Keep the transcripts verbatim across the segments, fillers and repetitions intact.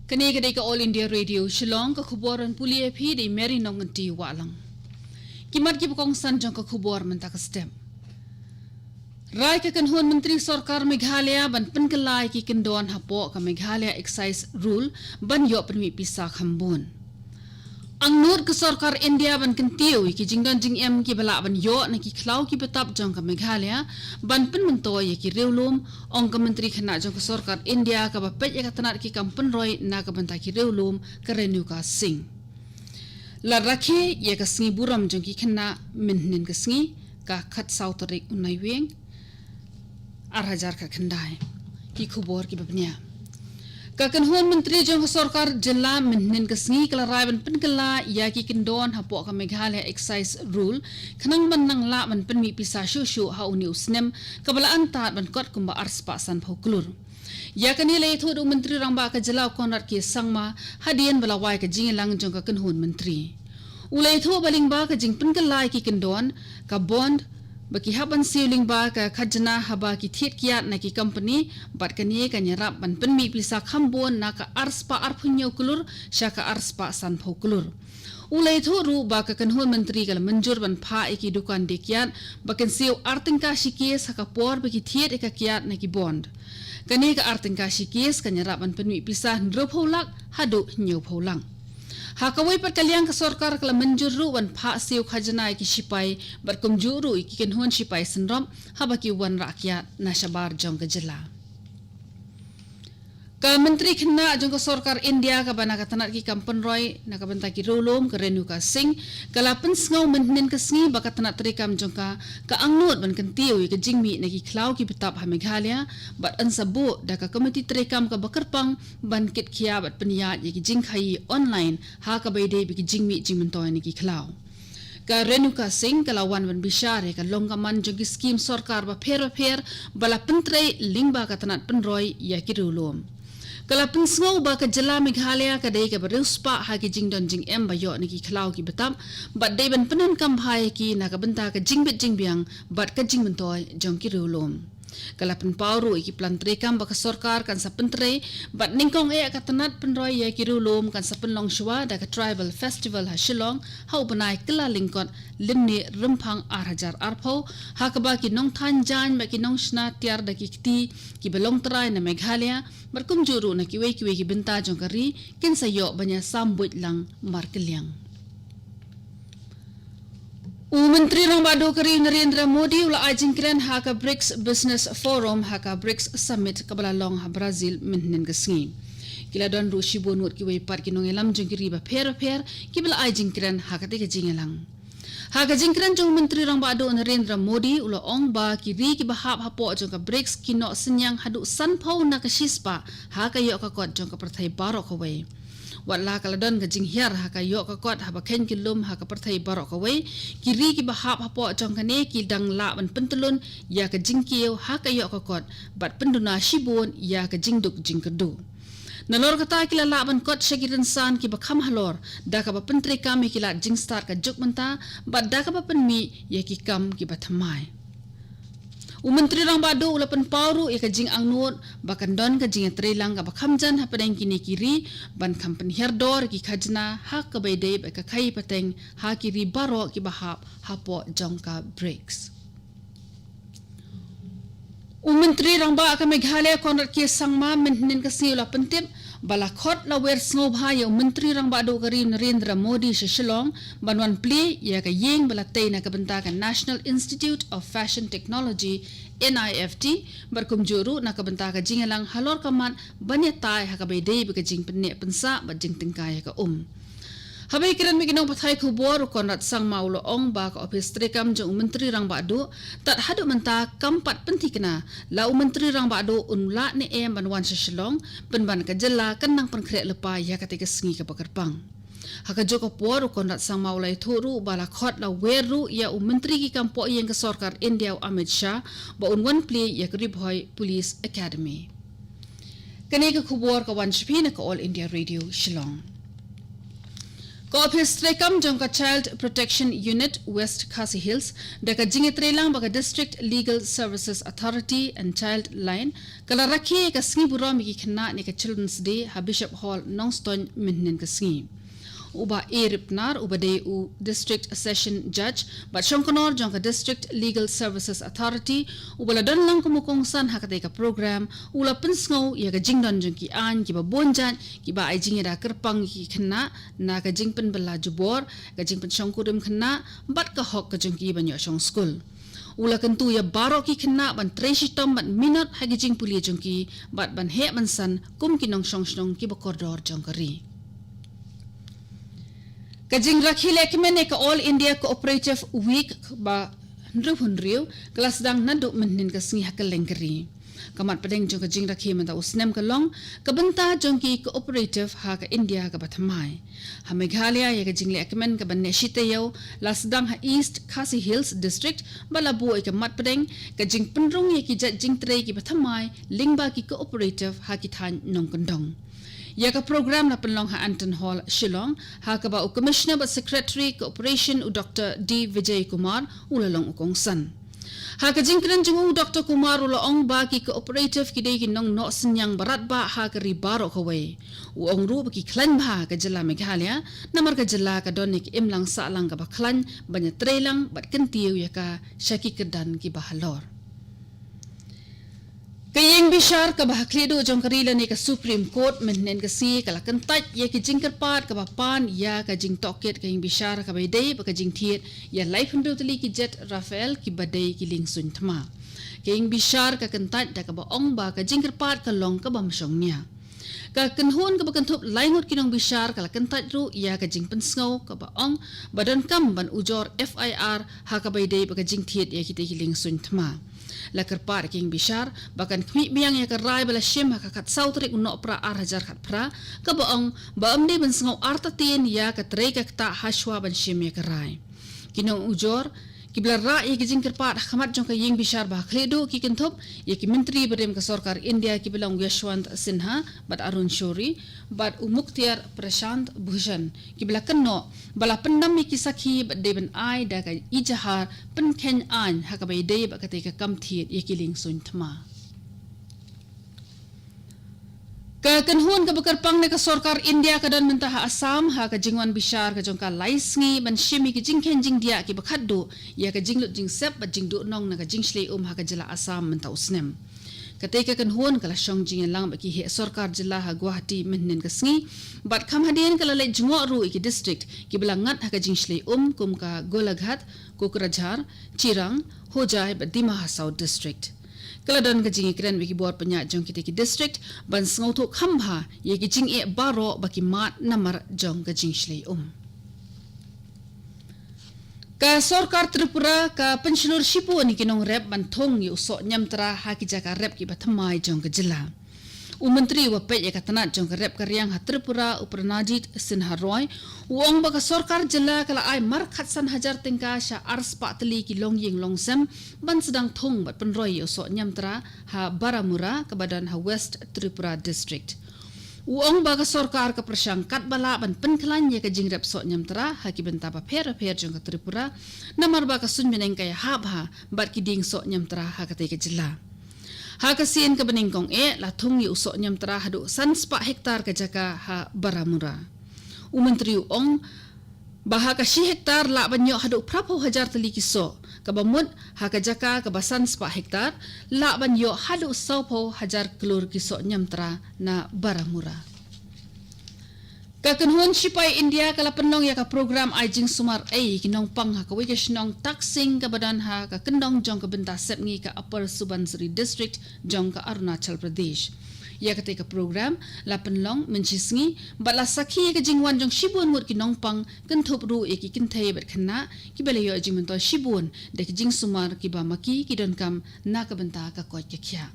Kane ka dei ka All India Radio Shillong, ka khubor ban pule ïa phi da i Mary Nongkynti Wahlang. Ki mat kiba kongsan jong ka khubor mynta ka step. Rai ka kynhun Myntri Sorkar Meghalaya ban pynkylla ïa ki kyndon hapoh ka Meghalaya Excise Rule ban ïoh pynmih pisa kham bun. Angnud ka Sorkar India ban kyntiew ïa ki jingdon jingem kiba lah ban ïoh na ki khlaw ki btap jong ka Meghalaya ban pynmyntoi ïa ki riewlum, ong ka Myntri Khynnah jong ka Sorkar India kaba peit ïa ka tnat ki kam pynroi na ka bynta ki riewlum, ka Renuka Singh. La rakhe ïa ka sngi burom jong ki khynnah mynhynnin ka sngi, ka khatsaw tarik u Naiwieng ar hajar khatkhyndai. Ki khubor kiba bniah. Ka kynhun Myntri jong ka Sorkar Jylla mynhynnin ka sngi ka la rai ban pynkylla ïa ki kyndon hapoh ka Meghalaya Excise Rule, khnang ban nang lah ban pynmih pisa shuh shuh ha une u snem, kaba la antad ban kot kumba arspah sanphew klur. Ïa kane la ïathuh da u Myntri Rangbah ka Jylla u Conrad K Sangma, hadien ba la wai ka jingïalang jong ka kynhun Myntri. U la ïathuh ba lyngba ka jingpynkylla ïa ki kyndon, ka bond, ba ki hap ban siew lyngba ka khajna haba ki thied kiad na ki kompani, bad kane kan ïarap ban pynmih pisa kham bun na ka arspah arphew hynñiew klur sha ka arspah sanphew klur. U la ïathuh ruh ba ka kynhun Myntri ka la mynjur ban phah ïa ki dukan die kiad ba kin siew ar tyngka shi case ha ka por ba ki thied ïa ka kiad na ki bond. Kane ka ar tyngka shi case kan ïarap ban pynmih pisa hynriewphew lak haduh hynñiewphew lak. Ha kawei pat ka liang, ka sorkar ka la mynjur ruh ban phah siew khajna ïa ki shipai bad kumjuh ruh ïa ki kynhun shipai synrop haba ki wanrah kiad na shabar jong ka jylla. Ka Myntri Khynnah jong ka Sorkar India kaba na ka tnat ki kam pynroi na ka bynta ki riewlum, ka Renuka Singh, ka la pynsngew mynhynnin ka sngi ba ka tnat treikam jong ka ka angnud ban kyntiew ïa ka jingmih na ki khlaw ki btap ha Meghalaya, bad yn sa buh da ka komiti treikam kaba kyrpang ban kit khia bad pynïaid ïa ki jingkhaïi online ha kaba ïadei bad ki jingmih jingmyntoi na ki khlaw. Ka Renuka Singh ka la wan ban bishar ïa ka long ka man jong ki skim sorkar bapher bapher ba la pyntrei lyngba ka tnat pynroi ïa ki riewlum. Ka la pynsngew ba ka jylla Meghalaya ka dei kaba riewspah ha ki jingdon jingem ba ïoh na ki khlaw ki btap, bad dei ban pyndonkam bha ïa ki na ka bynta ka jingbit jingbiang bad ka jingmyntoi jong ki riewlum. Ka la pynpaw ruh ïa ki plan treikam ba ka sorkar kan sa pyntrei, bad nyngkong eh ka tnat pynroi ïa ki riewlum kan sa pynlong shuwa da ka Tribal Festival ha Shillong ha u bnai Kyllalyngkot, Lymne Rymphang ar hajar arphew, ha kaba ki nongthaiñ jaiñ bad ki nongshna tiar da ki kti kiba long trai na Meghalaya bad kumjuh ruh na kiwei kiwei ki bynta jong ka ri kin sa ïoh ban ïasam buit lang markylliang. U Myntri Rangbah Duh ka ri Narendra Modi u la ai jingkren ha ka BRICS Business Forum, ha ka BRICS Summit kaba la long ha Brazil mynhynnin ka sngi. Ki la don ruh shibun ngut kiwei pat ki nongïalam jong ki ri bapher bapher kiba la ai jingkren ha katei ka jingïalang. Ha ka jingkren jong u Myntri Rangbah Duh Narendra Modi u la ong ba ki ri kiba hap hapoh jong ka BRICS ki noh synñiang haduh sanphew na ka shispah ha ka ïoh ka kot jong ka pyrthei baroh kawei. Wat la ka la don ka jinghiar ha ka ïoh ka kot haba kheiñ ki lum ha ka pyrthei baroh kawei, ki ri kiba hap hapoh jong kane ki dang lah ban pyntyllun ïa ka jingkiew ha ka ïoh ka kot bad pynduna shibun ïa ka jingduk jingkyrduh. Nalor kata ki la lah ban kot sha ki rynsan kiba kham halor da kaba pyntreikam ïa ki lad jingstad ka juk mynta bad da kaba pynmih ïa ki kam kiba thymmai. U Myntri Rangbah Duh u la pynpaw ruh ïa ka jingangnud ba kan don ka jingïatreilang kaba kham jan hapdeng kine ki ri ban kham pynhiar dor ïa ki khajna ha kaba ïadei bad ka khaïi pateng ha ki ri baroh kiba hap hapoh jong ka BRICS. U Myntri Rangbah ka Meghalaya Conrad K Sangma mynhynnin ka sngi u la pyntip ba la khot la wer sngewbha ïa u Myntri Rangbah Duh ka ri Narendra Modi sha Shillong ban wan plie ïa ka ïing ba la tei na ka bynta ka National Institute of Fashion Technology, N I F T, bad kumjuh ruh na ka bynta ka jingïalang halor ka mat ban ïatai ha kaba ïadei bad ka jingpynneh pynsah bad jingtyngkai ha ka um. Haba ïakren bad ki nongpathai khubor, u Conrad Sangma u la ong ba ka ophis treikam jong u Myntri Rangbah Duh tad haduh mynta kam pat pynthikna la u Myntri Rangbah Duh un lah ne em ban wan sha Shillong, pynban ka jylla kan nang pynkhreh lypa ïa katei ka sngi kaba kyrpang. Ha kajuh ka por, u Conrad Sangma u la ïathuh ruh ba la khot la wer ruh ïa u Myntri ki kam pohïing ka sorkar India, u Amit Shah, ba un wan plie ïa ka Ri Bhoi Police Academy. Kane ka khubor ka wan sha phi na ka All India Radio Shillong. Ka ophis treikam jong ka Child Protection Unit West Khasi Hills da ka jingïatreilang bad ka District Legal Services Authority and Childline ka la rakhe ka sngi burom ïa ki khynnah ne ka Children's Day ha Bishop Hall, Nongstoiñ, mynhynnin ka sngi. U Bah A Ripnar, uba dei u District Session Judge bad shongknor jong ka District Legal Services Authority, uba la don lang kum u kongsan ha katei ka program, u la pynsngew ïa ka jingdon jong ki aiñ kiba bun jait kiba ai jingïada kyrpang ïa ki khynnah na ka jingpynbylla jubor, ka jingpynshongkurim khynnah bad ka hok ka jong ki ban ïoh shong skul. U la kyntu ïa baroh ki khynnah ban trei shitom bad minot ha ki jingpule jong ki bad ban heh ban san kum ki nongshong shnong kiba kordor jong ka ri. Ka jingrakhe lehkmen ïa ka All India Cooperative Week ba hynriewphew hynriew ka la sdang naduh mynhynnin ka sngi ha kylleng ka ri. Ka mat pdeng jong ka jingrakhe mynta u snem ka long ka bynta jong ki cooperative ha ka India kaba thymmai. Ha Meghalaya ïa ka jinglehkmen kaba neh shi taïew la sdang ha East Khasi Hills District bad la buh ïa ka mat pdeng ka jingpynrung ïa ki jait jingtrei kiba thymmai lyngba ki cooperative ha ki thaiñ nongkyndong. Ïa ka program la pynlong ha Anton Hall, Shillong, ha kaba u Commissioner bad Secretary Cooperation, u Doktor D Vijay Kumar, u la long u kongsan. Ha ka jingkren jong u, Doktor Kumar u la ong ba ki cooperative ki dei ki nongnoh synñiang ba radbah ha ka ri baroh kawei. U ong ruh ba ki khlaiñ bha ka jylla Meghalaya, namar ka jylla ka don ïa ka imlang sahlang kaba khlaiñ ban ïatreilang bad kyntiew ïa ka sha ki kyrdan kiba halor. Ka ïing bishar kaba ha khlieh duh jong ka ri lane ka Supreme Court mynhynnin ka sngi ka la kyntait ïa ki jingkyrpad kaba pan ïa ka jingtohkit ka ïing bishar kaba ïadei bad ka jingthied ïa laiphew tylli ki jet Rafale kiba dei ki liengsuiñ thma. Ka ïing bishar ka kyntait da kaba ong ba ka jingkyrpad ka long kaba ym shong nia. Ka kynhun kaba kynthup lai ngut ki nongbishar ka la kyntait ruh ïa ka jingpynsngew kaba ong ba donkam ban ujor F I R ha kaba ïadei bad ka jingthied ïa kitei ki liengsuiñ thma. La kyrpad ïa ka ïing bishar ba kan khmih biang ïa ka rai ba la shim ha ka khatsaw tarik u Nohprah ar hajar khatphra, kaba ong ba ym dei ban sngew artatien ïa ka trei ka ktah hashwa ban shim ïa ka rai. Ki nongujor kiba la rah ïa ka jingkyrpad ha khmat jong ka ïing bishar ba ha khlieh duh ki kynthup ïa ki myntri barim ka sorkar India kiba long u Yashwant Sinha bad Arun Shourie bad u Mukhtar Prashant Bhushan, kiba la kynnoh ba la pyndam ïa ki sakhi bad dei ban ai da ka ijahar pynkheiñ aiñ ha kaba ïadei bad katei ka kam thied ïa ki liengsuiñ thma. Ka kynhun kaba kyrpang na ka sorkar India ka don mynta ha Assam ha ka jingwan bishar ka jong ka lai sngi ban shim ïa ki jingkheiñ jingdiah kiba khatduh ïa ka jinglut jingsep bad jingduhnong na ka jingshlei um ha ka jylla Assam mynta u snem. Katei ka kynhun ka la shong jingïalang bad ki heh sorkar jylla ha Guwahati mynhynnin ka sngi bad kham hadien ka la leit jngoh ruh ïa ki district kiba la ngat ha ka jingshlei um kum ka Golaghat, Kokrajhar, Chirang, Hojai bad Dima Hasao District. Ka la don ka jingïakren bad ki bor pynïaid jong kitei ki district ban sngewthuh kham bha ïa ki jingeh baroh ba ki mad namar jong ka jingshlei um. Ka sorkar Tripura ka pynshlur shibun ïa ki nongrep ban thung ïa u soh ñiamtra ha ki jaka rep kiba thymmai jong ka jylla. U Myntri uba peit ïa ka tnat jong ka rep ka riang ha Tripura, u Pranajit Sinha Roy, u ong ba ka sorkar jylla ka la ai markhatsan hajar tyngka sha arspah tylli ki longïing longsem ban sdang thung bad pynroi ïa u soh ñiamtra ha Baramura kaba don ha West Tripura District. U ong ba ka sorkar ka pyrshang katba lah ban pynkhlaiñ ïa ka jingrep soh ñiamtra ha ki bynta bapher bapher jong ka Tripura, namar ba ka suiñ bneng ka ïahap bha bad ki dieng soh ñiamtra ha katei ka jylla. Ha ka sien kaba nyngkong eh la thung ïa u soh ñiamtra haduh sanspah hektar ka jaka ha Baramura. U Myntri u ong ba ha ka shi hektar lah ban ïoh haduh phraphew hajar tylli ki soh, kaba mut ha ka jaka kaba sanspah hektar lah ban ïoh haduh sawphew hajar klur ki soh ñiamtra na Baramura. Ka kynhun shipai India ka la pynlong ïa ka program ai jingsumar ei ki nongpang ha kawei ka shnong Taksing kaba don ha ka kyndong jong ka bynta sepngi ka Upper Subansiri District jong ka Arunachal Pradesh. Ïa katei ka program la pynlong mynshisngi bad la sakhi ïa ka jingwan jong shibun ngut ki nongpang kynthup ruh ïa ki kynthei bad khynnah kiba la ïoh jingmyntoi shibun da ki jingsumar kiba ma ki ki donkam na ka bynta ka koit ka khiah.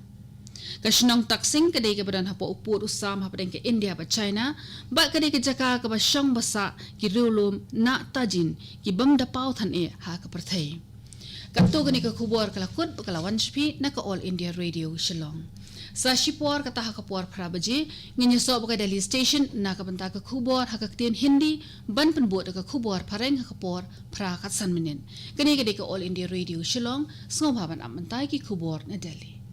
Ka shnong Taksing ka dei kaba don hapoh u pud u sam hapdeng ka India bad China bad ka dei ka jaka kaba shong ba sah ki riewlum na tajin ki bym da paw than eh ha ka pyrthei. Katto kane ka khubor ka la kut bad ka la wan sha phi na ka All India Radio Shillong. Sa shipor kata ha ka por phra baje, ngin ïasoh bad ka Delhi Station na ka bynta ka khubor ha ka ktien Hindi, ban pynbud da ka khubor phareng ha ka por phra khatsan minit. Kane ka dei ka All India Radio Shillong, sngewbha ban ap mynta ki khubor na Delhi.